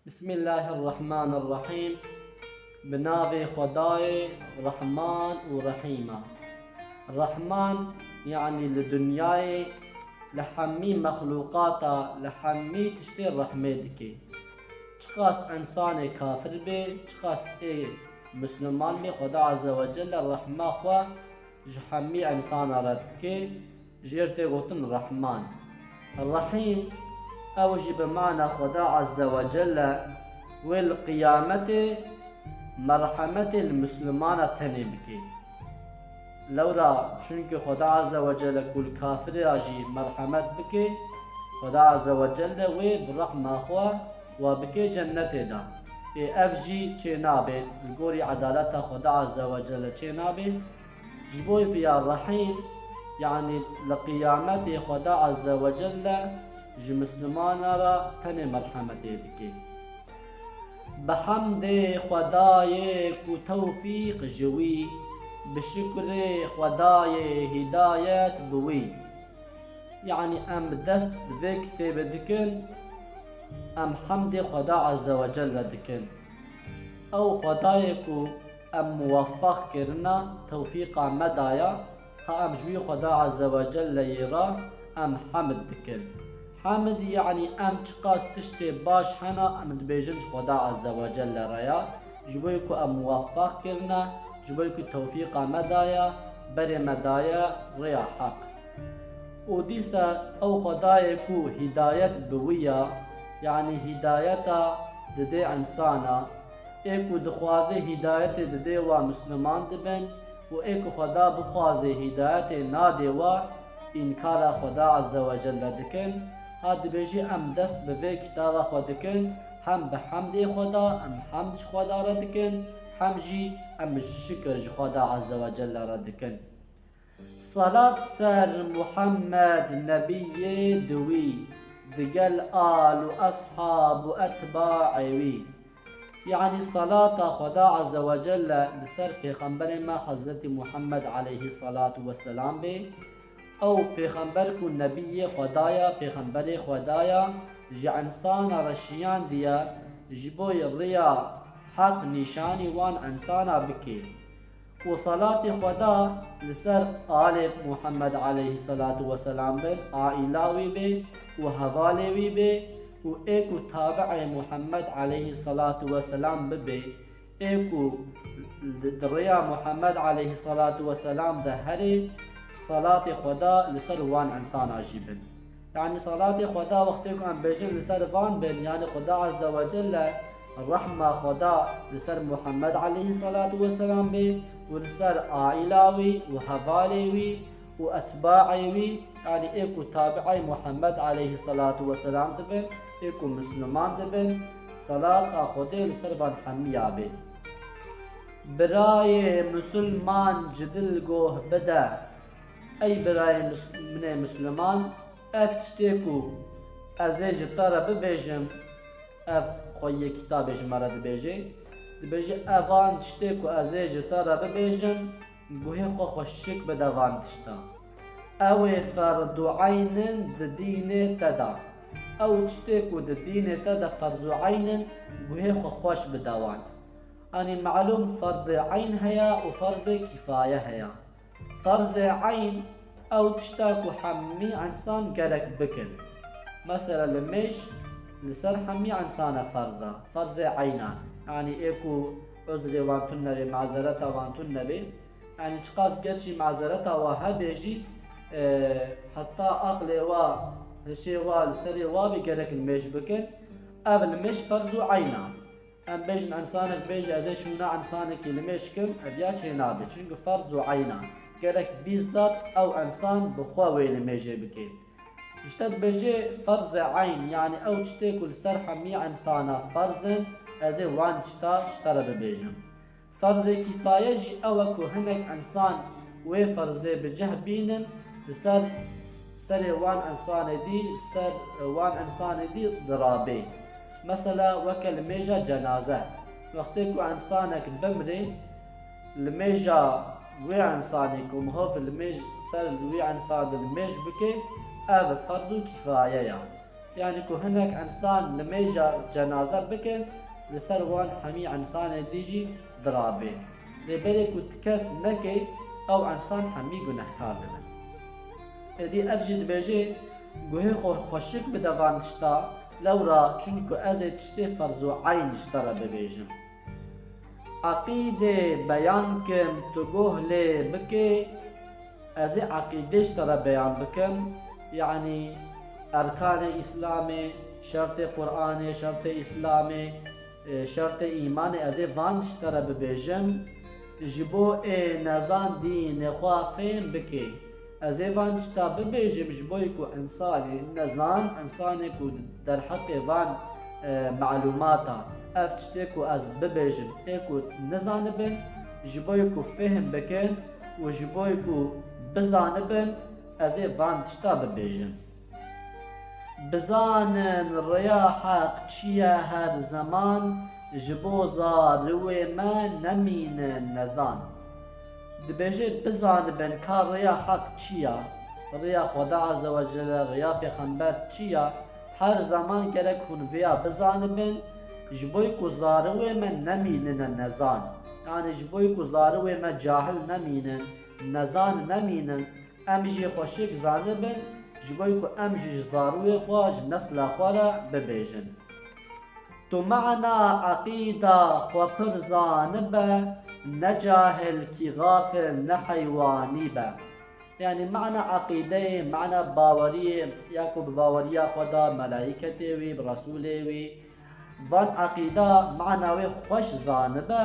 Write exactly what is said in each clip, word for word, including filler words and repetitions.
Bismillahirrahmanirrahîm. Bi navê Xwedayê Rehman û Rehîm e. Rehman, yanî li dinyayê li hemî mexlûqata, li hemî tiştê rehmê dike. Çiqas ensanê kafir bê, çiqas ê misliman bê, Xweda Azze ve Celle rehma xwe ji hemî insana re dike, jêr tê gotin Rehman. Rehîm, ew jî bi mana Xweda Azze ve Celle wê li qiyametê merhemetê li mislimana tenê bike. Lewra çunkî Xweda Azze ve Celle ku li kafira jî merhemet bike, Xweda Azze ve Celle wê bi rehma xwe wa bike cennetê de. Ê ev jî çê nabe, li gorî edaleta Xweda Azze ve Celle çê nabe. Ji bo vîya Rehîm, yanî li qiyametê Xweda Azze ve Celle ji mislimana re tenê merhemetê dike. Bi hemdê Xwedayê ku tewfîq ji wî, bi şukrê Xwedayê hîdayet bi wî. Yanî em dest bi vê kitêbê dikin, em hemdê Xweda Azze ve Celle dikin. Ew Xwedayê ku em muweffaq kirina, tewfîqa me daya, ha em ji wî Xweda Azze ve Celleyê re em hemd dikin. Hemd, yanî em çiqas tiştê baş hena, em dibêjin ji Xweda Azze ve Celle re ya, ji bo ku em muweffaq kirine, ji bo ku tewfîqa me daye, berê me daye rêya heq. Û dîsa ew Xwedayê ku hîdayet bi wî ya, yanî hîdayeta didê insana, ê ku dixwaze hîdayetê didê wa misliman dibin û ê ku Xweda bixwaze hîdayetê nadê wa, înkara Xweda Azze ve Celle dikin. Ha dibêjî em dest bi vê kitaba xwe dikin, hem bi hemdê Xweda, em hemd ji Xweda re dikin, hem jî em şikir ji Xweda Azze ve Celle re dikin. Salat ser Muhammed Nebiyê di wî, digel al û eshab û etbaê wî. Yanî salata Xweda Azze ve Celle li ser Pêxemberê me Hezretî Muhammed aleyhî salatu ve selam bê. Ew Pêxember ku Nebiyê Xweda ya, Pêxemberê Xweda ya, ji insana re şiyandiye, ji bo rêya heq nîşanî wan insana bike. Û salatê Xweda li ser alê Muhammed aleyhî salatu ve selam bin, aîla wî bê û hevalê wî bê û ê ku tabi'ê Muhammed aleyhî salatu ve selam bibe, ê ku di, di rêya Muhammed aleyhî salatu ve selam de herê, salatê Xweda li ser wan insana jî bin. Yanî salatê Xweda wextê ku em bêjin li ser van bên, yanî Xweda Azze ve Celle rehma Xweda li ser Muhammed aleyhî salatu ve selam bê û li ser aîla wî û hevalê wî û etbaê wî, yanî ê ku tabi'ê Muhammed aleyhî salatu ve selam dibin, ê ku misliman dibin, salata Xwedê li ser van hemiya bê. Birayê misilman ji dil goh bide. Ey birayê mis-, min ê misliman, ev tiştê ku ez ê ji te re bibêjim, ev xweyê kitabê ji me re dibêje, dibêje, evan tiştê ku ez ê ji te re bibêjim, guhê xwe xweşik bide van tişta. Ew ê ferdu eyn in di dînê te de. Ew tiştê ku di dînê te de ferzu eyn in, guhê xwe xweş bide wan. Anî melûm ferdê eyn heye û ferzê kîfaye heye. Ferzê eyn ew tişta ku hemî insan gerek bikin. Mesela limêj li ser hemî insana ferz e. Ferzê eyn e. Yanî ê ku uzrê wan tune be, mazereta wan tune be. Yanî çiqas gerçî mazereta wa hebe jî, e, heta aqlê wa, hişê wa li serê wa be gerek limêj bikin. Ev limêj ferz û eyn e. Em bêjin, insanek bêje, ez ê şûna insanekî limêj kim, ev ya çênabe. Çunku ferz û eyn e. Gerek bîzat ew insan bi xwe wê limêjê bike. Îşte dibêje ferzê eyn, yanî ew tiştê ku li ser hemî insana ferz in, ez ê wan tişta ji te re bibêjim. Ferzê kîfaye jî ew e ku hinek insan wê ferzê bi cih bînin, li ser serê wan insanê dî, li ser wan insanê dî dirabe. Mesela weke limêja cenaze. Wextê ku insanek bimrê, limêja wê insanê ku mihov limêj ser wê insan de limêj bike, ev ferz û kîfaye ya. Yanî ku hinek însan nimêja cenaze bikin, li ser wan hemî însanê dî jî dirabê. Lê berê ku ti kes neke, ew însan hemî gunehkar dibin. Êdî ev jî dibêje, guhê xwe xweşik bide van tişta, lewra çunku ez ê tiştê ferz û eyn ji te re bibêjim. Eqîdê beyan kim, tu guh lê bikê, ez ê eqîdê ji te re beyan bikim, yanî erkanê Îslamê, şertê Qur'anê, şertê Îslamê, e, şertê îmanê, ez ê van ji te re bibêjim. Ji bo ê nezan dînê xwe fêm bikê. Ez ê van tişta bibêjim ji bo ku însanê nezan, însanê ku derheqê van, e, malûmata, ev tiştê ku ez bibêjim, ê ku nizanibin, ji bo ku fêhm bikin û ji bo ku bizanibin, ez ê van tişta bibêjim. Bizanin rêya heq çi ye her zeman, ji bo zarûê me nemînin nezan. Dibêje bizanibin ka rêya heq çi ya, rêya Xweda Azze ve Celle, rêya Pêxember çi ya, her zeman gerek hûn vêya bizanibin, ji bo ku zarûê me nemînine nezan. Yanî ji bo ku zarûê me cahil nemînin, nezan nemînin, em jî xweşik zanibin, ji bo ku em jî ji zarûyê xwe, ji nesla xwe re bibêjin. Tu mana eqîda xwe pir zanibe, ne cahil kî xafil, ne heywanî be. Yanî mana eqîdeyê, mana baweriyê, ya ku bi baweriya xwe de, melaîketê wî, bi resûlê wî, van eqîda mana wê xweş zanibe,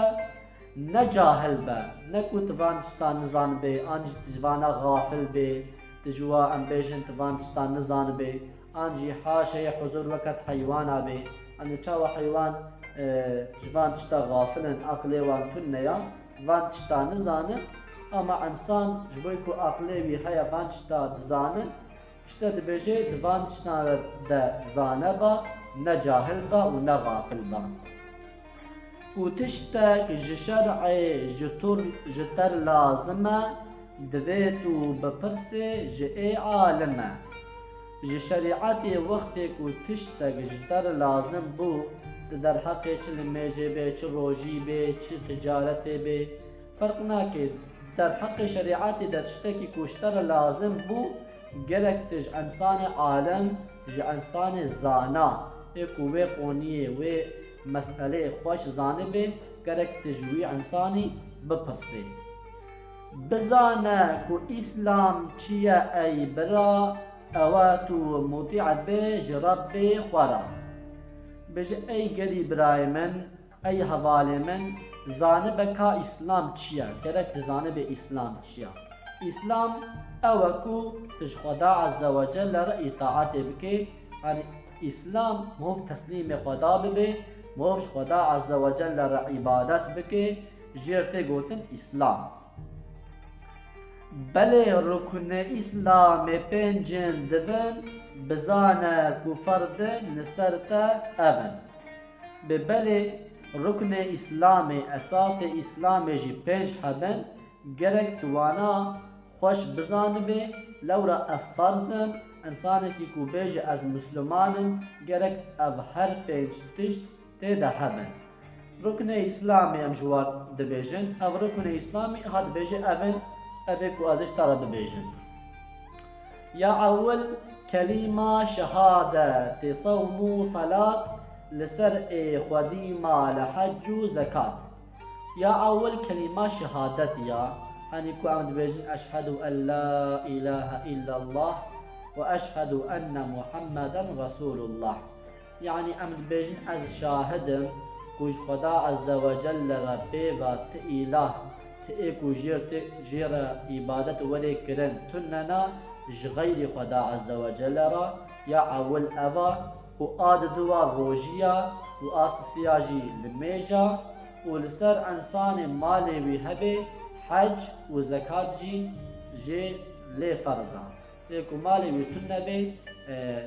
ne cahil be, ne ku tu van tişta nizanibê, an jî tu ji vana xafil bê, tu ji wa em bêjin tu van tişta nizanibê, an jî haşeyê huzur weke tu heywana bê. Yanî çawa heywan, e, ji van tişta xafil in, aqilê wan tune ya, van tişta nizanin, ama însan ji bo ku aqilê wî heye van tişta dizanin, Piştre dibêje, di van tiştan re de zane ba, ne cahil ba û ne xafil ba. Û tiştek ji şer'ê ji tur, ji te re lazim e, divê tu bipirsê ji ê alim e. Ji şerîetê wextê ku tiştek ji te re lazim bû, di derheqê çi limêjê bê, çi rojî bê, çi ticaretê bê, ferq nake, di derheqê şerîetê de tiştekî ku ji te re lazim bû, Gerek tu ji însanê alim, ji însanê zana, ê ku wê qoniyê, wê meseleyê xweş zanibê, gerek tu ji wî însanî bipirsê. Bizane ku Îslam çi ye ey bira, ewa tu mutî be ji Rebbê xwe re. Bêje ey gelî birayê min, Ey hevalê min, zanibe ka Îslam çi ye? Gerek tu zanibe Îslam çi ye? Îslam ew e ku tu ji Xweda Azze ve Celle re îtaetê bikê, yanî Îslam mirov teslîmê Xweda bibe, mirov ji Xweda Azze ve Celle re îbadet bike, jêr tê gotin Îslam. Belê ruknê Îslamê pêncin divin, bizane ku ferdin li ser te ev in. Bi belê ruknê Îslamê, esasê Îslamê jî pênc hebin, gerek tu wana xweş bizanibê, lewra ev ferz in, însanekî ku bêje ez Misliman im, gerek ev her pênc tişt tê de hebin. Ruknê Îslamê em ji wan dibêjin. Ev ruknê Îslamê ha dibêje ev in, ev ê ku ez ê ji te re bibêjim. Ya ewil kelîma şehadet, tê sewm û selat, li ser ê xwedî male hec û zekat. Ya ewil kelîma şehadet ya, hanî ku em dibêjin eşhedû en la îlahe îllallah we eşhedû enne Muhammeden Resûlullah. Yanî em dibêjin, ez şahid im ku ji Xweda Azze ve Celle re pê ve ti îlah, ti ê ku jêr tê, jê re îbadet werê kirin, tune ne ji xeyrî Xweda Azze ve Celle re, ya ewil ev a, û a diduwa rojî ya û a sisiya jî limêj a û li ser însanê malê wî hebe hec û zekat jî jê lê ferz a. Lê ku malê wî tune be, e,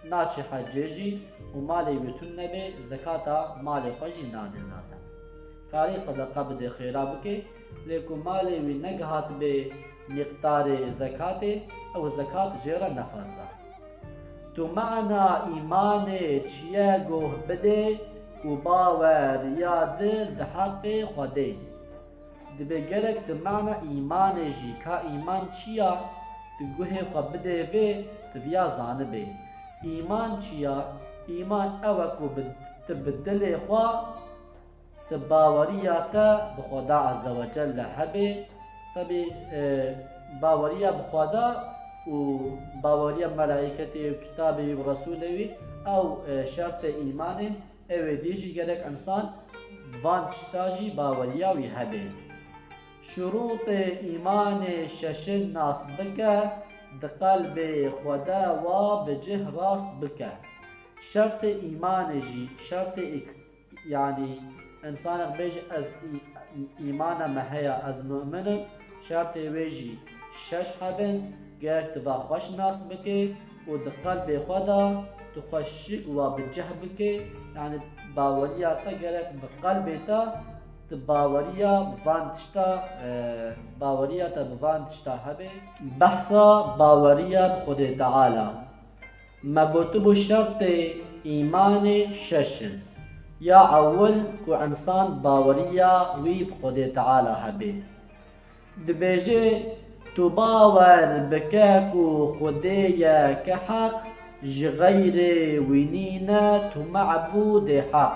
naçe hecê jî û malê wî tune be, zekata malê xwe jî nade zaten. Karê sedeqa bide, xêra bike, lê ku malê wî negihat be miqdarê zekatê, ew zekat jê re ne ferz e. Tu mana îmanê çi ye guh bidê û baweriya dil di heqê Xwedê. Dibê gerek tu mana îmanê jî, ka îman çi ya, tu guhê xwe bidê vê, tu viya zanibê. Îman çi ya? Îman ew e ku bi, tu bi dilê xwe, tu baweriya te bi Xweda Azze ve Celle hebe. Tebî, e, baweriya bi Xweda û baweriya melaîketê û kitabê wî û resûlê wî, ew, e, şertê îmanê, ew ê dî jî gerek însan van tişta jî baweriya wî hebe. Şurûtê îmanê şeşin nas bike, di qelbê xwe de wa bi cih rast bike. Şertê îmanê jî, şertê îk-, yanî însanek bêje, ez î-, îmana me heye, ez mu'min im, şertê wê jî şeş hebin, gerek tu va xweş nas bike û di qelbê xwe de tu xweşik wa bi cih bike, yanî baweriya te gerek bi qelbê te, tu baweriya van tişta, e, baweriya te bi van tişta hebe. Behsa baweriya bi Xwedê Teala. Me gotibû şertê îmanê şeş in. Ya ewil ku însan baweriya wî bi Xwedê Teala hebe. Dibêje, tu bawer bike ku Xwedê yeke heq, ji xeyrê wî nîne tu mebûdê heq.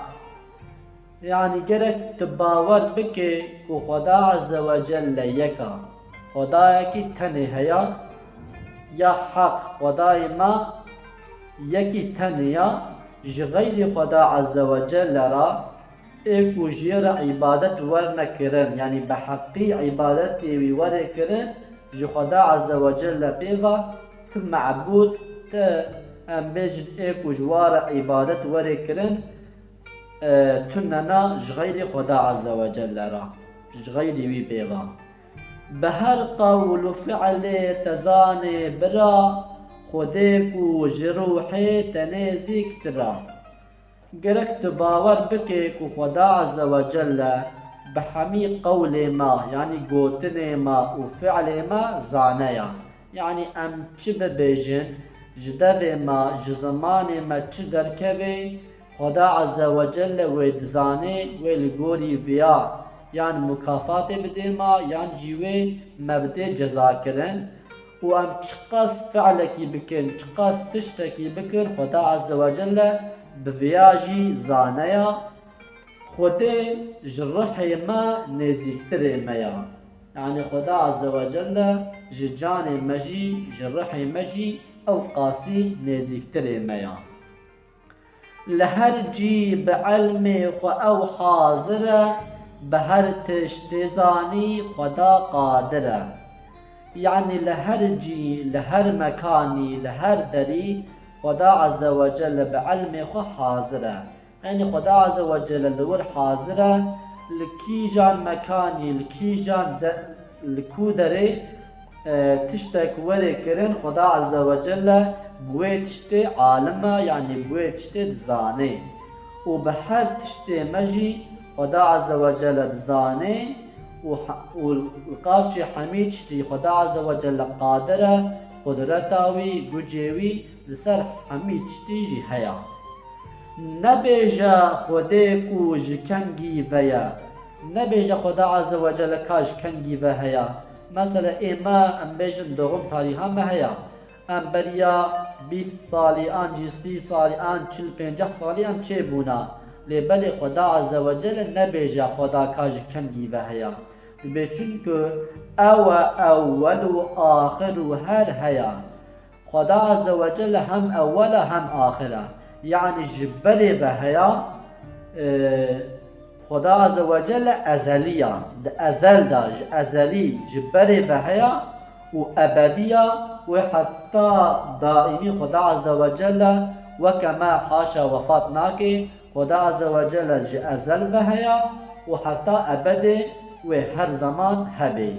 Yanî gerek tu bawer bike ku Xweda Azze ve Celle yek a. Xwedayekî tenê heye, ya heq, Xwedayê me yekî tenê ya, ji xeyrî Xweda Azze ve Celle re ê ku ji yê re îbadet werne kirin, yanî bi heqî îbadetê wî were kirin, ji Xweda Azze ve Celle pê ve ti mebûd, ti, em bêjin, ê ku ji wa re îbadet were kirin, e, tune ne ji xeyrî Xweda Azze ve Celle re, ji xeyrî wî pê ve. Bi her qewl û fiilê te zanê bira, Xwedê ku ji ruhê te nêzîktir e. Gerek tu bawer bike ku Xweda Azze ve Celle bi hemî qewlê me, yanî gotinê me û fiilê me zane ya. Yanî em çi bibêjin, ji devê me, ji zimanê me çi derkeve, Xweda Azze ve Celle wê dizane, wê li gorî viya yan mukafatê bidê me, yan jî wê me bidê cezakirin. Û em çiqas fiilekî bikin, çiqas tiştekî bikin, Xweda Azze ve Celle bi viya jî zane ya. Xwedê ji ruhê me nêzîktirê me ya. Yanî Xweda Azze ve Celle ji canê me jî, ji ruhê me jî ew qasî nêzîktirê me ya. Li her cî bi ilmê xwe ew hazir e, bi her tiştê zanî Xweda qadir e. Yanî li her cî, li her mekanî, li her derî Xweda Azze ve Celle bi ilmê xwe hazir e. Yanî Xweda Azze ve Celle li wir hazir e, li kîjan mekanî, li kîjan de-, li ku derê, e, tiştek were kirin, Xweda Azze ve Celle bi wê tiştê alim e, yanî bi wê tiştê dizane. Û bi her tiştê me jî Xweda Azze ve Celle dizane û he-, û li qasî hemî tiştî Xweda Azze ve Celle qadir e, qudreta wî, gucê wî li ser hemî tiştî jî heye. Nebêje Xwedê ku ji kengî ve ye. Nebêje Xweda Azze ve Celle ka ji kengî ve heye. Mesela ê me, em bêjin, doğum tariha me heye. Em beriya bîst salî, an jî sî salî, an çil pênceh salî em çêbûna. Lê belê Xweda Azze ve Celle nebêje Xweda ka ji kengî ve heye. Dibê çunku ew e ewwel û axir û her heye. Xweda Azze ve Celle hem ewwel e hem axir e. Yanî ji berê ve heye, e, Xweda Azze ve Celle ezelî ya. Di ezel de, ji ezelî, ji berê ve heye û ebedî ya. Wê heta daîmî Xweda Azze ve Celle weke me haşa wefat nake. Xweda Azze ve Celle ji ezel ve heye û heta ebedê wê her zeman hebe.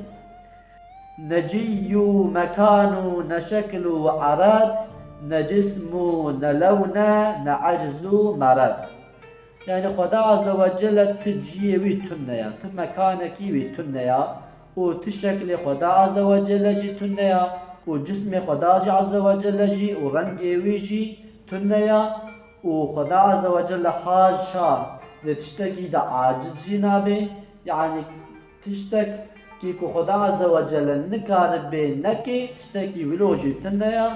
Ne cî û mekan û ne şekil û erad, ne cism û ne lewn e, ne ecz û merad. Yanî Xweda Azze ve Celle ti ciyê wî tune ya, ti mekanekî wî tune ya û ti şeklê Xweda Azze ve Celle jî tune ya. û cismê Xweda jî Azze ve Celle jî û rengê wî jî tune ya û Xweda Azze ve Celle haşa vê tiştekî de aciz jî nabe. Yanî tiştekî ku Xweda Azze ve Celle nikaribe neke, tiştekî wilo jî tune ya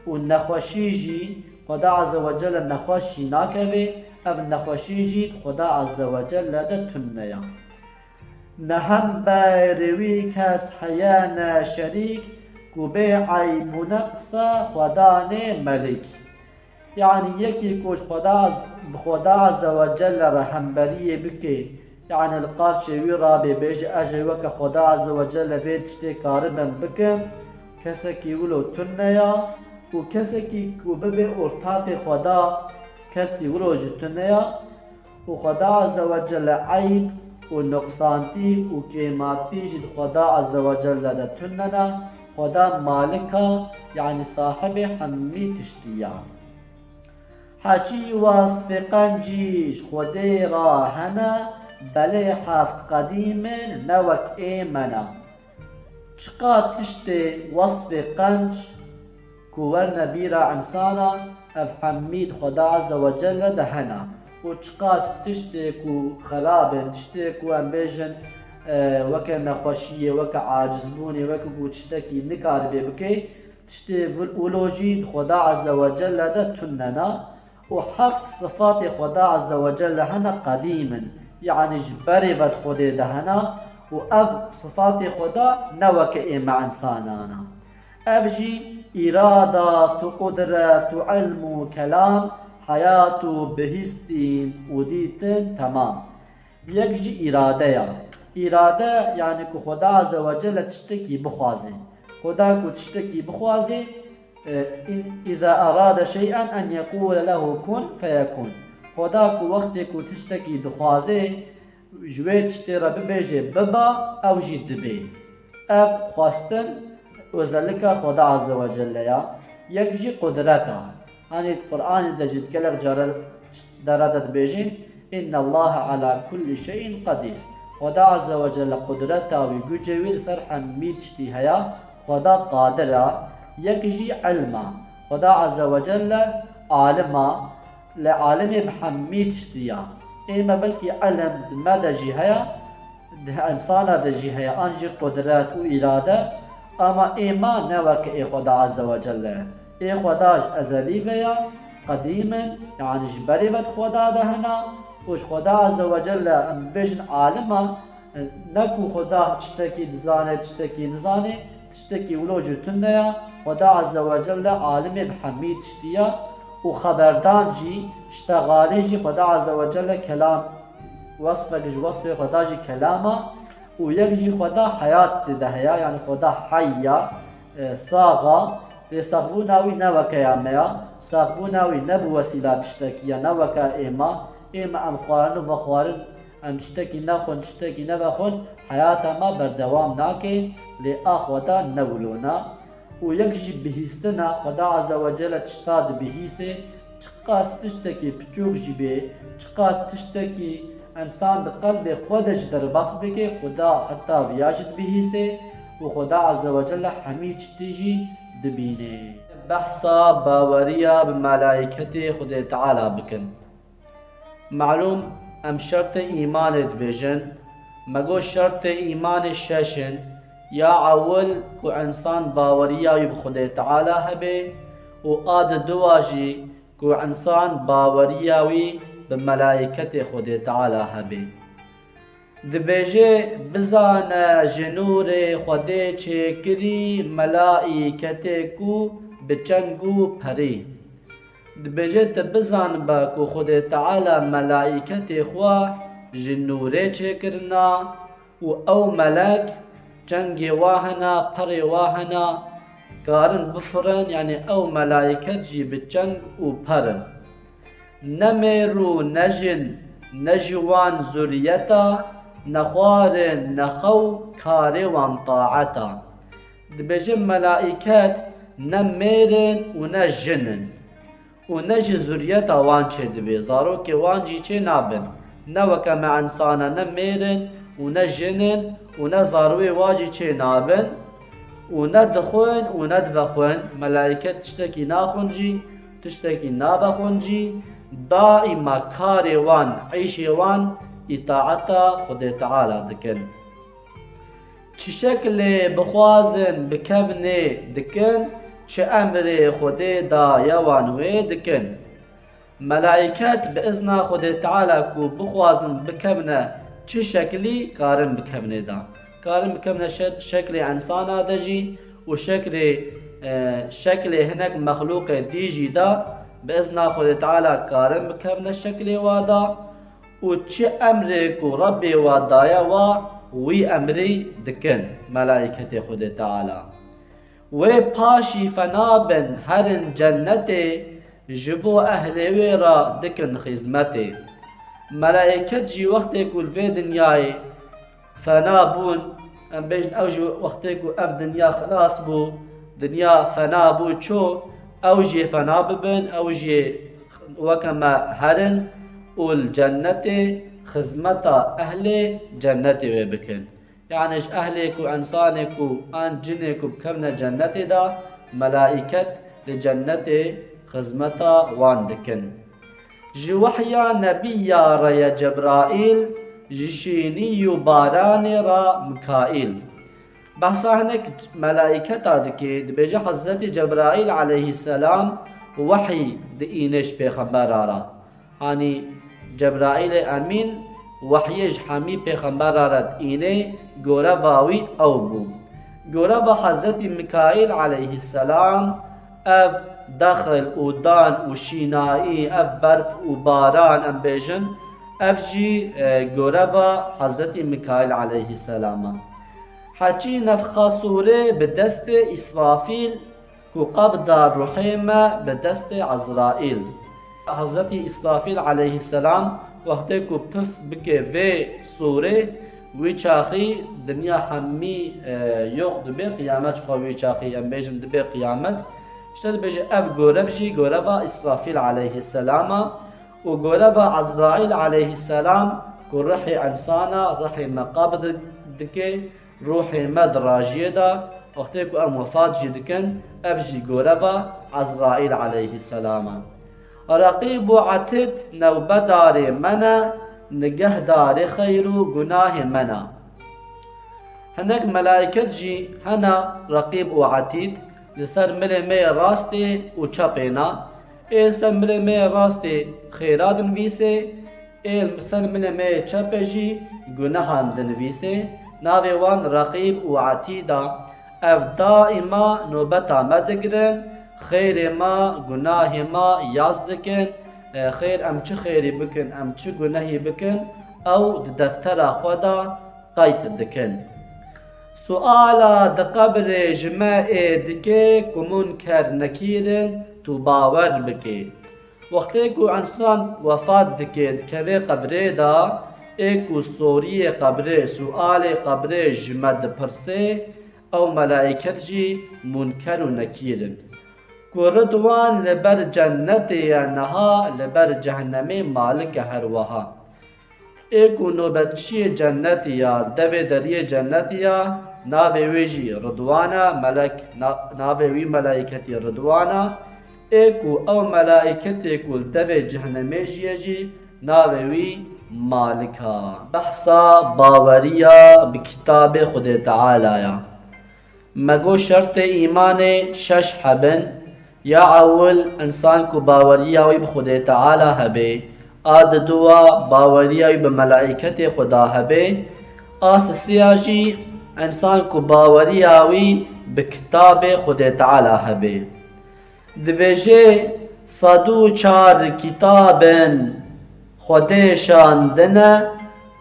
û nexweşî jî Xweda Azze ve Celle nexweş jî nakeve, ev nexweşî jî Xweda Azze ve Celle de tune ya. Ne hemberî wî kes heye ne şerîk, ku bê eyb û neqsa Xweda nê melîk. Yanî yekî ku ji Xweda az-, bi Xweda Azze ve Celle re hemberiyê bike, yanî li qarşê wî rabê bêje, ez ê weke Xweda Azze ve Celle vê tiştê karibim bikim, kesekî wilo tune ya û kesekî ku bibe ortaqê Xweda, kesî wilo jî tune ya. û Xweda Azze ve Celle eyb û nuqsantî û kêmatî jî di Xweda Azze ve Celle de tune ne. Xweda Malik a, yanî sahibê hemî tiştî ya. Heçî wesfê qencî ji Xwedê re hene, belê heft qedîm in, ne wek ê me ne. Çiqa tiştê wesfê qenc ku werne bîra insana, ev hemî di Xweda Azze ve Celle de hene. Û çiqas tiştê ku xerab in, tiştê ku em bêjin, e, weke nexweşiyê, weke acizbûnê, weke ku tiştekî nikaribê bike, tiştê vil-, wilo jî di Xweda Azze ve Celle de tune ne. û heft sifatê Xweda Azze ve Celle hene qedîm in, yanî ji berê ve di Xwedê de hene û ev sifatê Xweda ne weke ê me însanan e. Ev jî îradat û qudret û ilm û kelam, heyat û bihîstin û dîtin temam. Yek jî îrade ya. Îrade, yanî ku Xweda Azze ve Celle tiştekî bixwaze. Xweda ku tiştekî bixwaze, e, in-, "Îza erade şey'en en yekûle lehu kun feyekûn." Xweda ku wextê ku tiştekî dixwaze, ji wê tiştê re bibêje, "Biba", ew jî dibê. Ev xwestin, özelika Xweda Azze ve Celle ya. Yek jî qudret a. Hanî di Qur'anê de jî di gelek care, dere de dibêjin, "Innallaha ala kulli şey'in qadir." Xweda Azze ve Celle qudreta wî, gucê wî li ser hemî tiştî heye. Xweda qadir e. Yek jî ilm e. Xweda Azze ve Celle alim e. Lê alimê bi hemî tiştî ya. Ê me belkî ilim di me de jî heye, di insana de jî heye, an jî qudret û îrade, ama ê me ne weke ê Xweda Azze ve Celle. Ê Xweda ji ezelî ve ya, qedîm in, yanî ji berê ve di Xweda de hene û ji Xweda Azze ve Celle em bibêjin alim e, ne ku Xweda tiştekî dizane, tiştekî nizane, tiştekî wilo jî tune ya. Xweda Azze ve Celle alimê bi hemî tiştî ya û xeberdan jî, ştexalî jî Xweda Azze ve Celle kelam, wesfek ji wesfê Xweda jî kelam a û yek jî Xweda heyat tê de heye, yanî Xweda heyy ya, e, sax a. Lê saxbûna wî ne weke ya me ya. Saxbûna wî ne bi wesîla tiştekî ya, ne weke ê me. Ê me em xwarin û vexwarin, em tiştekî nexwin, tiştekî nevexwin, heyata me berdewam nake, lê a Xweda ne wilo ne. Û yek jî bihîstin e, Xweda Azze ve Celle tişta dibihîse, çiqas tiştekî piçûk jî bê, çiqas tiştekî însan di qelbê xwe de jî derbas bike, Xweda heta viya jî dibihîse û Xweda Azze ve Celle hemî tiştî jî dibîne. Behsa baweriya bi melaîketê Xwedê Teala bikin. Malûm, em şertê îmanê dibêjin. Me got şertê îmanê şeş in. Ya ewil ku însan baweriya wî bi Xwedê Teala hebe û a di dua jî ku însan baweriya wî bi melaîketê Xwedê Teala hebe. Dibêje, bizane ji nûrê Xwedê çêkirî melaîketê ku bi çeng û perî. Dibêje, tu bizanibe ku Xwedê Teala melaîketê xwe ji nûrê çêkirina û ew melek çengê wa hena, perê wa hena, karin bifirin, yanî ew melaîket jî bi çeng û per in. Ne mêr û ne jin, ne ji wan zuriyeta, ne xwarin, ne xew, karê wan taeta. Dibêje melaîket ne mêr in û ne jin in. û ne ji zuriyeta wan çêdibê, zarokê wan jî çê nabin. Ne weke me însan e, ne mêr in û ne jin in û ne zarwê wan jî çê nabin. û ne dixwin û ne divexwin, melaîket tiştekî naxwin jî, tiştekî navexwin jî, daîma karê wan, îşê wan îtaeta Xwedê Teala dikin. Çi şeklê bixwazin bikevnê dikin, çi emrê Xwedê daye wan wê dikin. Melaîket bi izna Xwedê Teala ku bixwazin bikevne çi şeklî, karin bikevnê de. Karin bikevne şe-, şeklê insana de jî û şeklê, e, şeklê hinek mexlûqê dî jî de, bi izna Xwedê Teala karin bikevne şeklê wa de û çi emrê ku Rebbê wa daye wa, wî emrî dikin melaîketê Xwedê Teala. Wê paşî fena bin herin cennetê, ji bo ehlê wê re dikin xizmetê. Melaîket jî wextê ku li vê dinyayê fena bûn, em bêjin ew jî wextê ku ev dinya xilas bû, dinya fena bû çû, ew jî fena bibin, ew jî weke me herin û li cennetê xizmeta ehlê cennetê wê bikin. Yanî ji ehlê ku, insanê ku an cinê ku bikevne cennetê de, melaîket li cennetê xizmeta wan dikin. Ji wehya nebiya re ye Cebraîl, ji şînî û baranê re Mikaîl. Behsa hinek melaîketa dike, dibêje Hezretî Cebraîl aleyhisselam wehy diîne ji pêxembera re. Hanî Cebraîlê Emîn wehyê ji hemî pêxembera re diîne, goreva wî ew bû. Goreva Hezretî Mikaîl aleyhisselam ev dexil û dan û şînayî, ev berf û baran em bêjin, ev jî, e, goreva Hezretî Mikaîl aleyhisselam e. Heçî nefxa sûrê bi destê Îsrafîl ku qebda ruhê me bi destê Ezraîl. Hezretî Îsrafîl aleyhisselam wextê ku pif bike vê sûrê, wî çaxî dinya hemî, e, yox dibe, qiyamet ji xwe wî çaxî, em bêjin, dibe qiyamet. Îşte dibêje ev gorev jî goreva Îsrafîl aleyhisselam e û goreva Ezraîl aleyhisselam ku ruhê insana, ruhê me qebd dike, ruhê me di rajiyê de, wextê ku em wefat jî dikin, ev jî goreva Ezraîl aleyhisselam e. Reqîb û Etîd newbedarê me ne, nigehdarê xeyr û gunahê me ne. Hinek melaîket jî hene, Reqîb û Etîd, li ser milê me yê rastê û çepê ne. Ê li ser milê me yê rastê xêra dinivîsê, ê li ser milê me yê çepê jî gunehan dinivîsê. Navê wan Reqîb û Etîd e. Ev daîma nobeta me digirin, xêrê me, gunahê me yaz dikin. E, xêr, em çi xêrî bikin, em çi gunehî bikin, ew di deftera xwe de qeyd dikin. Suala di qebrê ji me ê dike ku Munker Nekîr in, tu bawer bikê. Wextê ku însan wefat dike, dikeve qebrê de, ê ku soriyê qebrê, sualê qebrê ji me dipirse, ew melaîket jî Munker û Nekîr in. Ku Ridwan li ber cennetê ye niha, li ber cehennemê Malik e her wiha. Ê ku nobetçiyê cennetî ya, devê deriyê cennetî ya, navê wê jî Ridwan e, melek, na-, navê wî melaîketî Ridwan e. Ê ku ew melaîketê ku li devê cehennemê jî ye jî, navê wî Malik e. Behsa baweriya bi kitabê Xwedê Teala ya. Me got şertê îmanê şeş heb in. Ya ewil, însan ku baweriya wî bi Xwedê Teala hebe. A diduwa, baweriya wî bi melaîketê Xweda hebe. A sisiya jî, însan ku baweriya wî bi kitabê Xwedê Teala hebe. Dibêje, sed û çar kitab in Xwedê şandine,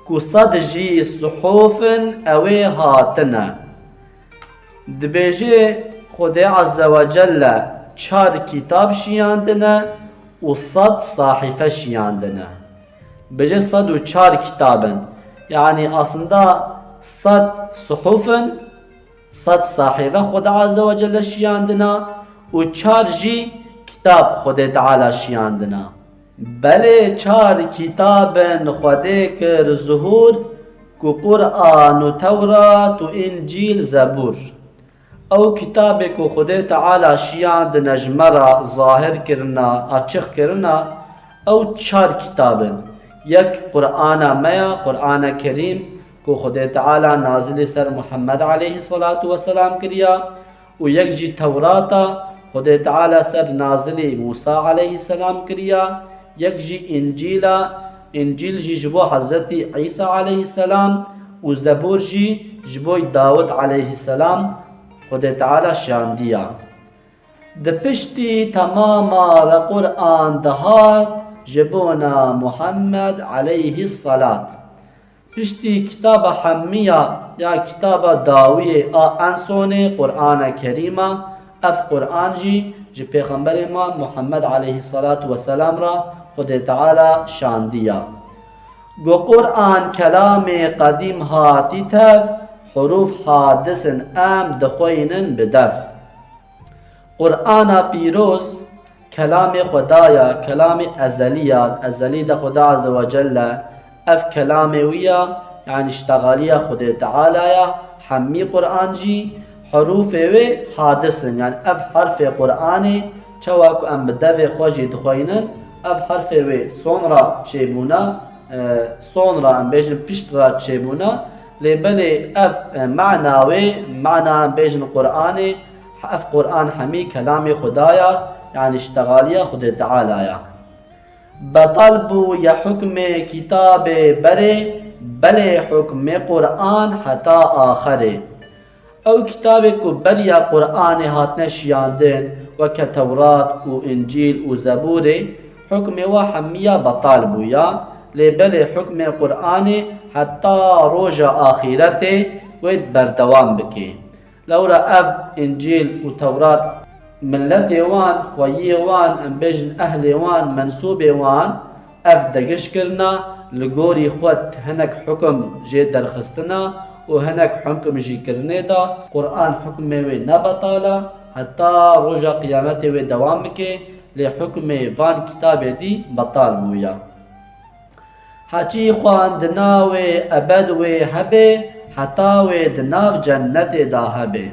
ku sed jî suhuf in ewê hatine. Dibêje, Xwedê Azze ve Celle çar kitab şiyandine û sed sahîfe şiyandine. Dibêje sed û çar kitab in. Yanî aslında sed suhuf in, sed sahîfe Xwedê Azze ve Celle şiyandina û çar jî kitab Xwedê Teala şiyandina. Belê çar kitab in Xwedê kir zuhûr, ku Quran û Tewrat û Încîl, Zebûr. Ew kitabê ku Xwedê Teala şiyandine ji me re zahir kirina, açiq kirina, ew çar kitab in. Yek Qur'ana me ya, Qur'ana Kerîm ku Xwedê Teala nazilî ser Muhammed aleyhisselatu vesselam kiriya, û yek jî Tewrata Xwedê Teala ser nazilî Musa aleyhisselam kiriya, yek jî Încîl a, Încîl jî ji bo Hezretî Îsa aleyhisselam û Zebûr jî ji bo Dawid aleyhisselam Xwedê Teala şandiya. Di piştî temama re Qur'an dihat ji bona Muhammed aleyhisselat. Piştî kitaba hemiya ya kitaba dawiyê a ensonê Qur'ana Kerîma, ev Qur'an jî ji Pêxemberê me Muhammed aleyhisselatu vesselam re Xwedê Teala şandiya. Got, Qur'an kelamê qedîm hatî tev, hurûf hadis in, em dixweynin bi dev. Qur'ana pîroz kelamê Xweda ya, kelamê ezelî ya, ezelî de Xweda Azze ve Celle, ev kelamê wî ya, yanî ştexaliya Xwedê Teala ya, hemî Qur'an jî, hurûfê wê hadis in, yanî ev herfê Qur'anê, çawa ku em bi devê xwe jî dixweynin, ev herfê wê sonra çêbûna, e, sonra em bêjin pişt re çêbûna, lê belê ev, e, mana wê, mana em bêjin Qur'anê, ev Qur'an hemî kelamê Xweda ya, yanî ştexaliya Xwedê Teala ya. Betal bû ya hukmê kitabê berê, belê hukmê Qur'an heta axirê. Ew kitabê ku beriya Qur'anê hatine şiyandin, weke Tewrat û Încîl û Zebûrê, hukmê wa hemiya betal bûya, lê belê hukmê Qur'anê heta roja axîretê wê berdewam bike. Lewra ev Încîl û Tewrat, miletê wan, xweyiyê wan, em bêjin ehlê wan, mensûbê wan, ev degiş kirina, li gorî xwe hinek hukum jê derxistina û hinek hukum jî kirinê da. Qur'an hukmê wê ne betal a, heta roja qiyametê wê dewam bike, lê hukmê van kitabê dî betal bûya. Heçî xwendina wê ebed wê hebe, heta wê di nav cennetê de hebe.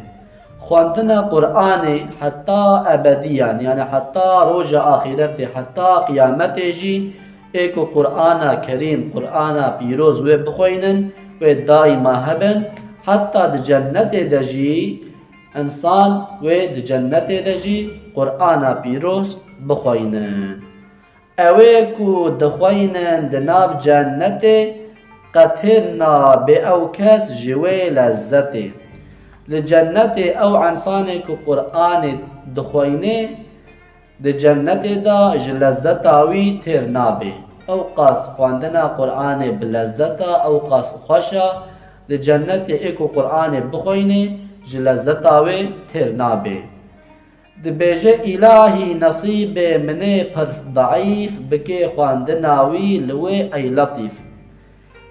Xwendina Qur'anê heta ebediyan, yani heta roja axîretê, heta qiyametê jî, ê ku Qur'ana Kerîm, Qur'ana pîroz wê bixweynin, wê daîma hebin, heta di cennetê de jî, însan wê di cennetê de jî Qur'ana pîroz bixweynin. Ewê ku dixweynin di nav cennetê, qet hêr nabe ew kes ji wê lezzetê. Li cennetê ew însanê ku Qur'anê dixweyne, di cennetê de ji lezzeta wî têr nabe. Ew qas xwendina Qur'anê bi lezzet e, ew qas xweş e, li cennetê ê ku Qur'anê bixweyne, ji lezzeta wê têr nabe. Dibêje, Îlahî, nesîbê min ê pir deîf bike xwendina wî li wê, ey Letîf.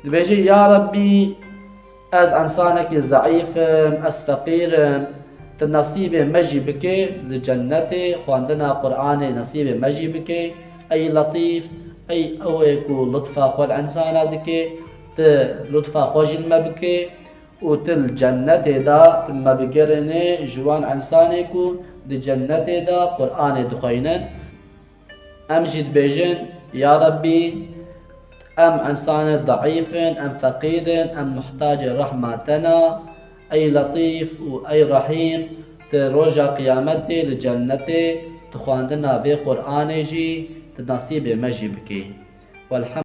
Dibêje, Ya Rebbî, ez însanekî zeîf im, ez feqîr im, tu nesîbê me jî bike li cennetê, xwendina Qur'anê nesîbê me jî bike, ey Letîf, ey ew ê ku lutfa xwe li însana dike, tu lutfa xwe jî li me bike. Û tu li cennetê de tu me bigerînî ji wan însanê ku di cennetê de Qur'anê dixweynin. Em jî dibêjin, Ya Rebbî, em însanê deîf in, em feqîr in, em muhtacê rehma te ne. Ey Letîf û ey Rehîm, tu roja qiyametê li cennetê tu xwendina vê Qur'anê jî tu nesîbê me jî bikî. Welhem-